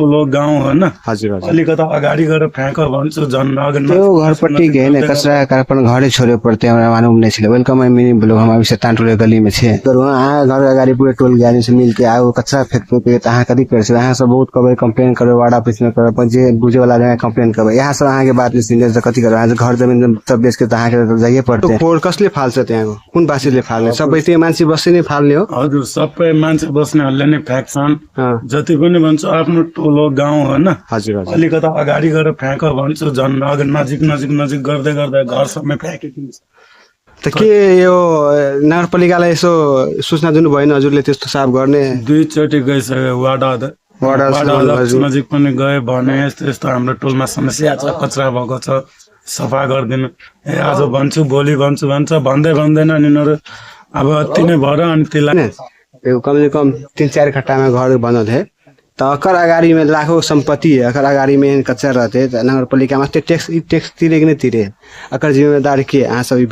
Tolo गाउँ होइन हजुर हजुर अलिकता अगाडि गएर फ्याँक भन्छु झन् अगर त्यो घरपट्टी गए ना कचरा कारपन घरे छोड़े पड़ते हमारा मालूम नहीं चले वेलकम आई मीन लोग हम अभी से टांटुले गली में छे तो वहाँ घर अगाडि पूरे टोल गाड़ी से मिल के आओ कचरा फेंक पे तहाँ कदी कर से यहाँ सब बहुत कबे कंप्लेन करे वार्ड ऑफिस में करे जे बुझे वाला जगह कंप्लेन करे यहाँ सब आगे बात में सिंडर से कथी करे यहाँ घर जमीन तब बेच के तहाँ के जाइए पड़ते फोर कसले फाल्छ त्यहाँ कुन बासीले फाल्ने सबै त्यो मान्छे बस्ने नै फाल्ने हो हजुर सबै मान्छे बस्नेहरूले नै फ्याँक्छन् जति पनि भन्छु आफ्नो टोलो गाउँ होइन हजुर हजुर अलिकता अगाडि गएर फ्याँक भन्छु झन् अगर नजिक नजिक नजिक गर्दै गर्दै घरसम्म फ्याँकिदिन्छ त के यो नगरपालिकालाई यसो सूचना दिनु भएन हजुरले त्यस्तो साफ गर्ने दुईचोटि गइसक्यो वार्ड अध्यक्ष नजिक पनि गए भने यस्तो यस्तो हाम्रो टोलमा समस्या छ कचरा भएको छ सफा गरिदिनु आज भन्छु भोलि भन्छु भन्छ भन्दै भन्दैन यिनीहरू अब अति नै भएर अनि त्यसलाई त्यो कम से कम 3-4 कट्टा में घर बनल है तो अकर अगाडि में लाखों संपत्ति है अकर अगाडि में कच्चा रहते नगर पालिका में टैक्स तिरे कि नहीं तिरे अकर जिम्मेदार के यहाँ सभी